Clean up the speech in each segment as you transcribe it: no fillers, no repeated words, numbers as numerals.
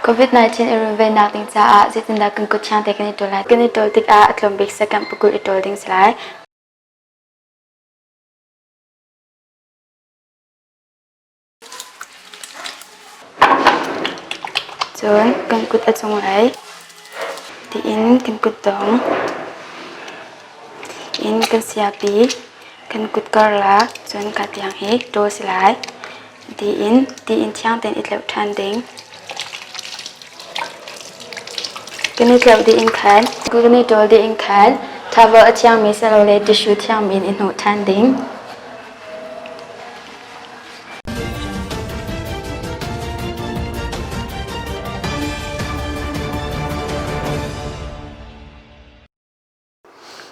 COVID-19 i runvennak ding caah zeitindah kan kut thiang te kan i ṭawl lai? Kan i ṭawl tikah a tlawm bik second pakul i ṭawl ding si lai. Cun kan kut a cunglei tiin kan kutdong in kan siapi kan kut karlak cun ka tiang hi ṭawl si lai. Tiin tiin thiang tein i tleuh ṭhan ding. Kan i tleuh dih in khan kan i ṭawl dih in khan towel a thiangmi silole tissue thiangmi in i hnawh ṭhan ding.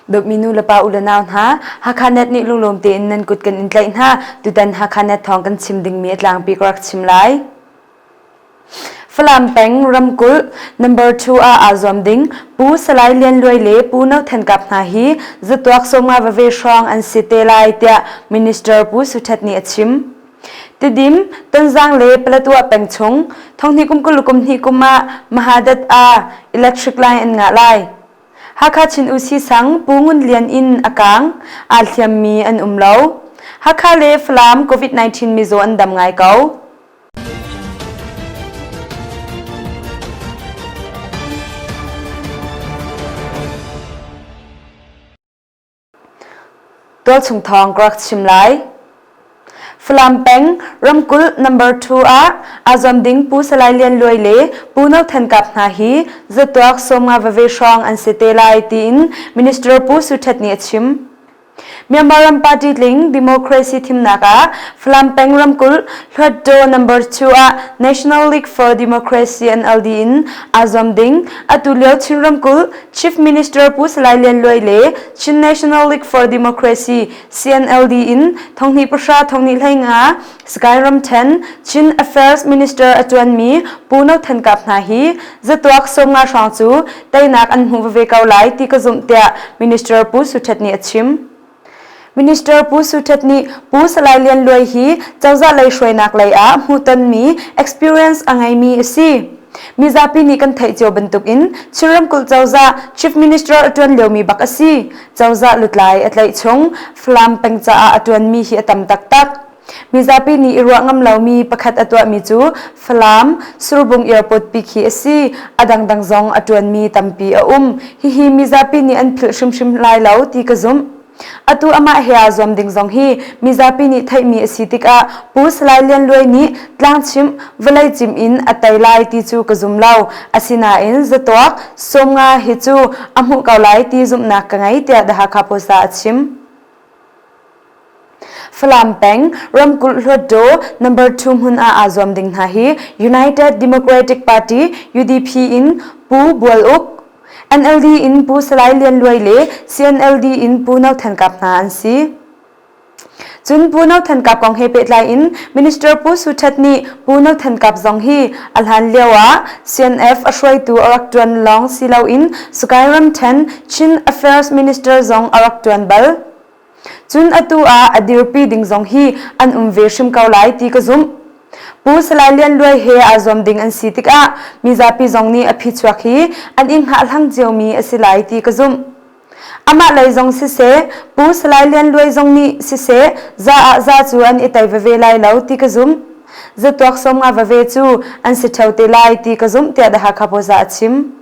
Dawtmi nu le pa u le nau hna, Hakha Net nih lunglawm tein nan kut kan in tlaih hna. Tutan Hakha Net thawng kan chim dingmi a tlangpi ka rak chim lai. Falam peng ramkulh number 2 ah aa zuam ding Pu Salai Lian Luai le Pu No Than Kap hna hi zatuak sawmnga vave hrawng an si te lai tiah Minister Pu Suthet nih a chim. Tidim, Tonzang le Paletwa peng chung thonghnih kum 20 kum hnih kum ah Mahadat ah electric line an ngah lai. Hakha Chin Usi sang Pu Ngun Lian inn a kaang, aa hliammi an um lo. Hakha le Falam COVID-19 mizaw an dam ngai ko. Tualchung thawng ka rak chim lai. Falam peng ramkulh number 2 ah aa zuam ding Pu Salai Lian Luai le Pu No Than Kap hna hi zatuak 50 vave hrawng an si te lai tiin Minister Pu Su Htet nih a chim. Myanmar ram party tling democracy thimnak ah Falam peng ramkulh Hluttaw number 2 ah National League for Democracy NLD in aa zuam ding atu lio Chin ramkulh Chief Minister Pu Salai Lian Luai le Chin National League for Democracy CNLD in thonghnih pahra thonghnih hleinga Sky ramthen Chin Affairs Minister a ṭuanmi Pu No Than Kap hna hi zatuak 50 hrawng cu teinak an hmu veve ko lai ti ka zumh tiah Minister Pu Su Htet nih a chim. Minister Pu Su Htet nih Pu Salai Lian Luai hi cozah lei hruainak lei ah hmuhtonmi experience a ngeimi a si. Mizapi nih kan theih cio bantukin Chin ramkulh cozah Chief Minister a ṭuan liomi bak a si. Cozah lutlai a tlaih chung Falam peng caah a ṭuanmi hi a tam taktak. Mizapi nih i ruah ngam lomi pakhat a tuahmi cu Falam Surbung Airport pi khi a si. A dangdang zong a ṭuanmi tampi a um. Hihi mizapi nih an philh hrimhrim lai lo ti ka zumh. Atu amah he aa zuam ding zong hi mizapi nih theihmi a si tikah Pu Salai Lian Luai nih tlangchimh vawlei cim in a tei lai ti cu ka zum lo. Asinain zatuak 50 hi cu a hmuh ko lai ti zumhnak ka ngei tiah The Hakha Post ah a chim. Falam peng ramkulh Hluttaw number 2 hmun ah aa zuam ding hna hi United Democratic Party UDP in Pu Bual Uk, NLD in Pu Salai Lian Luai le CNLD in Pu No Than Kap hna an si. Cun Pu No Than Kap kong he pehtlai in Minister Pu Su Htet nih Pu No Than Kap zong hi a hlan lio ah CNF a hruaitu a rak ṭuan lawng si loin Sagaing ramṭhen Chin Affairs Minister zong a rak ṭuan bal. Cun atu ah a dirpi ding zong hi an um ve hrim ko lai ti ka zumh. Pu Salai Lian Luai he aa zuam ding an si tikah mizapi zong nih a phichuak hi an i hngahhlang ciomi a si lai ti ka zumh. Amah lei zong siseh, Pu Salai Lian Luai zong nih siseh, za ah za cu an i tei veve lai lo ti ka zumh. Zatuak 50 veve cu an si ṭheo te lai ti ka zumh tiah The Hakha Post ah a chim.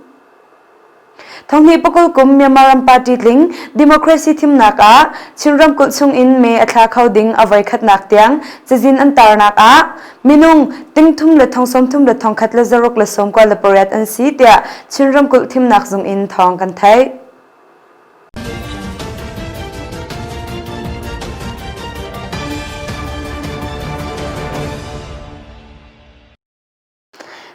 Thonghnih pakul kum Myanmar ram party tling democracy thimnak ah Chin ramkulh chung in mee a thla kho ding a voikhatnak tiang cazin an tarnak ah minung 3,000 le 33 le 1,100 le 6 le 98 le pariat an si tiah Chin ramkulh thimnak zung in thawng kan theih.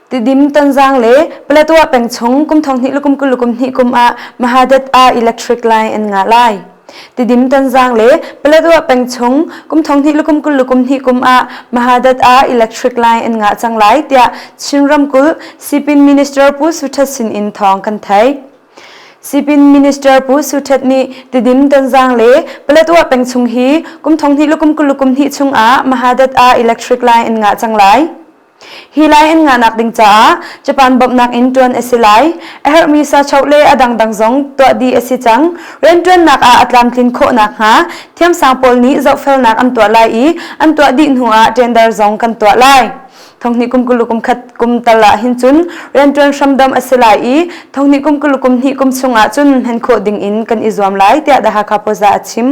Tidim Tonzang le Paletwa peng chung kum 20 le kum 20 le kum hnih kum ah Mahadat ah electric line an ngah lai. Tidim Tonzang le Paletwa peng chung kum 20 le kum 20 le kum hnih kum ah Mahadat ah electric line an ngah cang lai tiah Chin ramkulh Sipin Minister Pu Suthat sin in thawng kan theih. Sipin Minister Pu Suthat nih Tidim Tonzang le Paletwa peng chung hi kum 20 le kum 20 le kum hnih chung ah Mahadat ah electric line an ngah cang lai. Hi lai an ngahnak ding caah Japan bawmhnak in ṭuan a si lai. A herhmi sachoh le a dangdang zong tuah dih a si cang. Rianṭuannak ah a tlamtlin khawh nakhnga thiamsang pawl nih zohfelnak an tuah lai i an tuah dih hnu ah tender zong kan tuah lai. Thonghnih kum kulu kum khat kum tal ah hin cun rianṭuan hramdam a si lai i thonghnih kum kulu kum hnih kum chung ah cun hman khawh ding in kan i zuam lai tiah The Hakha Post ah a chim.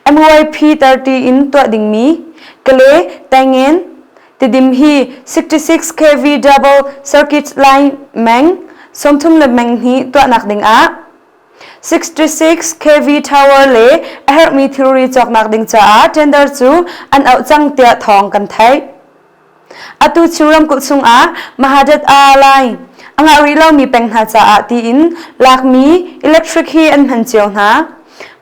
MYP 30 in tuah dingmi Kale, Taingen, Tidim hi 66 kV double circuit line meng 30 le meng hnih tuahnak dingah 66 kV tower le a herhmi thilri cawknak ding caah tender cu an auh cang tiah thawng kan theih. Atu Chin ramkulh chungah Mahadat Line a ngah rih lomi peng hna caah tiin lakmi electric hi an hman cio hna.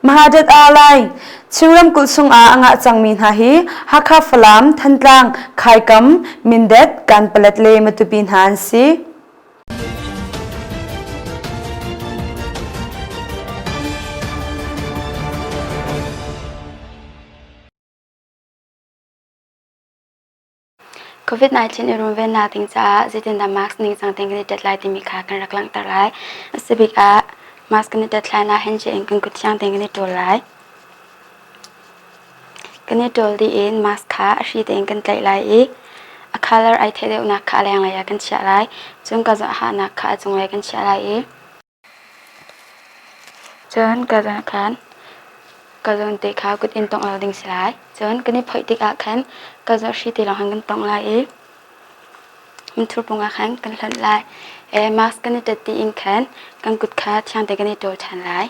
Mahadat Line Chin ramkulh chungah a ngah cangmi hna hi Hakha, Falam, Thantlang, Khaikam, Mindat, Kanpalet le Matupi hna an si. COVID-19 i runvennak ding caah zeitindah mask ningcang tein kan i tet lai timi kha kan rak langhter lai. A si bik ah mask kan i tet hlan ah handshake in kan kut thiang tein kan i ṭawl lai. Kan i ṭawl dih in mask kha a hri tein kan tlaih lai i a color ai theih deuhnak kha a lenglei ah kan chiah lai. Cun ka hahnak kha a cunglei kan chiah lai i Cun ka zawn khan ka zawn te kha kut in tongh lo ding si lai. Cun kan i phoih tikah khan ka zawn hri te lawng khan kan tongh lai i hmunthur pung ah khan kan hlonh lai. E mask kan i tet dih in khan kan kut kha thiang te kan i ṭawl ṭhan lai.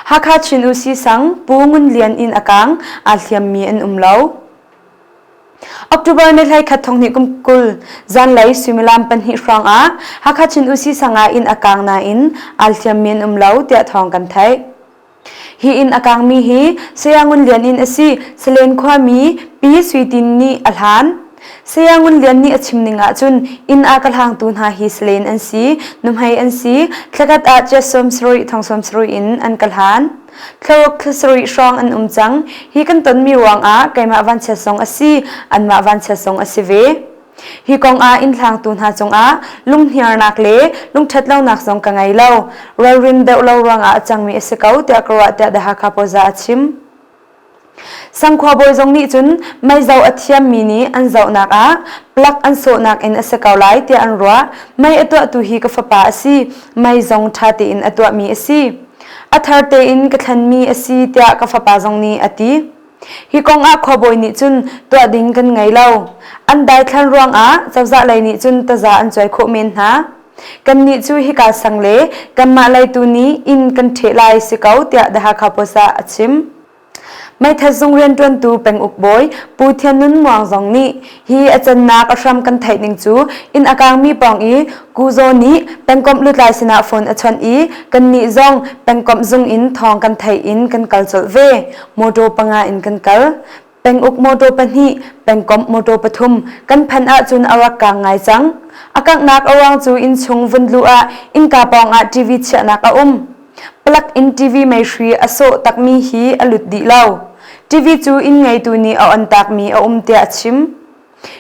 Hakha Chin Usi sang Pu Ngun Lian inn a kaang, aa hliammi an um lo. October ni 11 thonghnih kum 20 zanlei suimilam pahnih hrawng ah Hakha Chin Usi sang ah inn a kaang nain aa hliammi an um lo tiah thawng kan theih. Hi inn a kaangmi hi Saya Ngun Lian inn a si. Salen khuami Pi Sui Tin nih a hlan. Saya Ngun Lian nih a chim ning ahcun inn a ka hlangtu hna hi Salen an si, nuhmei an si, thlakhat ah cia sawm sarih thong sawm sarih in an ka hlan. Thlaruk thla sarih hrawng an um cang. Hi kan tonmi ruangah keimah vanchiat zong a si, anmah vanchiat zong a si ve. Hi kong ah inn hlangtu hna cungah lunghniarnak le lungṭhatlonak zong ka ngei lo. Ralrin deuh lo ruangah a cangmi a si ko tiah ka ruah tiah The Hakha Poza a chim. Sangkhua bawi zong nih cun mei zoh a thiammi nih an zohnak ah plug an sawhnak in a si ko lai tiah an ruah. Mei a tuahtu hi ka fapa a si. Mei zong ṭha tein a tuahmi a si. A thar tein ka thlenmi a si tiah ka fapa zong nih a ti. Hi kong ah khuabawi nih cun tuah ding kan ngei lo. An daithlan ruangah cozah lei nih cun taza an cuai khawh men hna. Kannih cu hika sang le kanmah lei tu nih inn kan ṭheh lai si ko tiah The Hakha Post ah a chim. Meithat zung rianṭuantu penguk bawi Pu Thian Nun Muang zong nih hi a cannak a hram kan theih ning cu inn a kaangmi pawng i Ku Zaw nih pengkomh lutlai sinah phone a chawnh i kannih zong pengkomh zung in thawng kan theih in kan kal colh ve. Motor panga in kan kal. Penguk motor pahnih, pengkomh motor pathum kan phanh ahcun a rak kaang ngai cang. A kanghnak a ruang cu innchung vun luh ah innka pawng ah TV chiahnak a um. Plug in TV meihri a sawh takmi hi a lut dih lo. TV cu inn ngeitu nih a on takmi a um tiah a chim.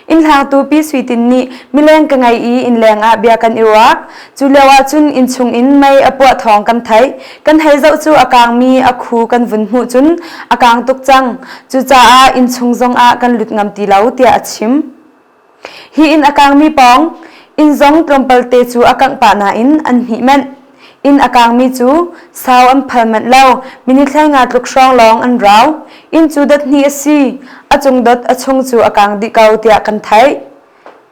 Innhlangtu Pi Sui Tin nih mileng ka ngei i innleng ah bia kan i ruah. Cu lio ah cun innchung in mei a puah thawng kan theih. Kan hei zoh cu a kaangmi a khu kan vun hmuh cun a kaang tuk cang. Cucaah innchung zong ah kan lut ngam ti lo tiah a chim. Hi inn a kaangmi pawng inn zong tlawmpal te cu a kangh pah nain an hmih manh. Inn a kaangmi cu sau an phal manh lo, minute 15 tluk hrawng lawng an rau. Inn cu dot hnih a si. A cung dot a chung cu a kaang dih ko tiah kan theih.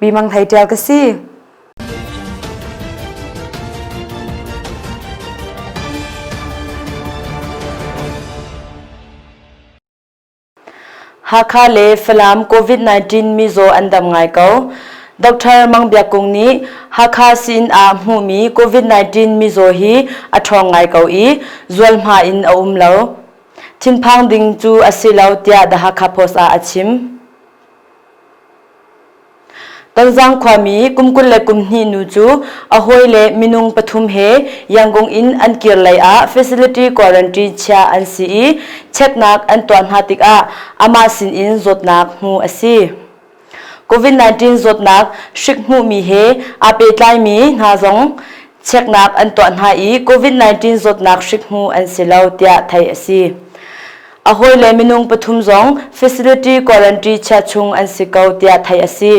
Bimang hlei ṭial ka si. Hakha le Falam COVID-19 mizaw an dam ngai ko. Dr. Mang Biak Kung nih Hakha sii-inn ah hmuhmi COVID-19 mizaw hi a ṭhawng ngai ko i zualhma in a um lo. Thinphang ding cu a si lo tiah The Hakha Post ah a chim. Tonzang khuami kum 22 nu cu a hawile minung pathum he Yangon in an kir lei ah facility quarantine chia an si i checknak an tuah hna tikah amah sinin zawtnak hmuh a si. COVID-19 zawtnak hrik hmuhmi he aa pehtlaimi hna zong checknak an tuah hna i COVID-19 zawtnak hrik hmu an si lo tiah theih a si. A hawile minung pathum zong facility quarantine chia chung an si ko tiah theih a si.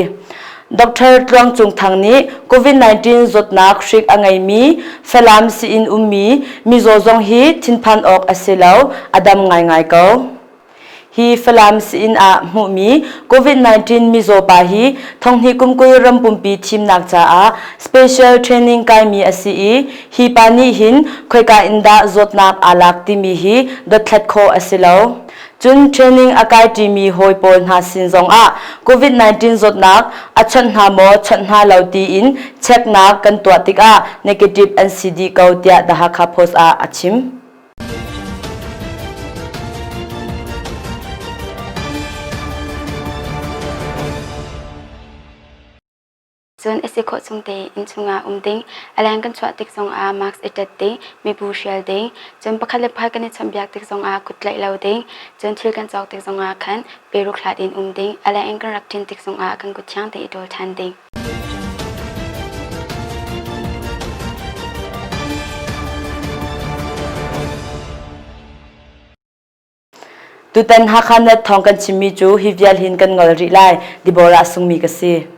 Dr. Tluang Cung Thang nih COVID-19 zawtnak hrik a ngeimi Falam sii-inn ummi mizaw zong hi thinphan awk a si lo, a dam ngaingai ko. Hi Falam sii-inn ah hmuhmi COVID-19 mizaw pa hi thonghnih kum 20 ram pumpi thimnak caah special training kaimi a si i hi pa nih hin khoika in dah zawtnak aa lak timi hi dothlat khawh a si lo. Cun training a kai ṭimi hawi pawl hna sin zongah COVID-19 zawtnak a chawnh hna maw chawnh hna lo tiin checknak kan tuah tikah negative an si dih ko tiah The Hakha Post ah a chim. Cun a si khawh chung tein inn chungah um ding, a leng kan chuah tik zongah mask i ṭet ding, mibu hrial ding, cun pakhat le pakhat kan i chawnhbiak tik zongah kut tlaih lo ding, cun thil kan cawk tik zongah khan peruk hlat in um ding, a leng in kan rak ṭin tik zongah kan kut thiang tein i ṭawl ṭhan ding. Tutan Hakha Net thawng kan chimmi cu hi vial hin kan ngol rih lai. Deborah Sungmi ka si.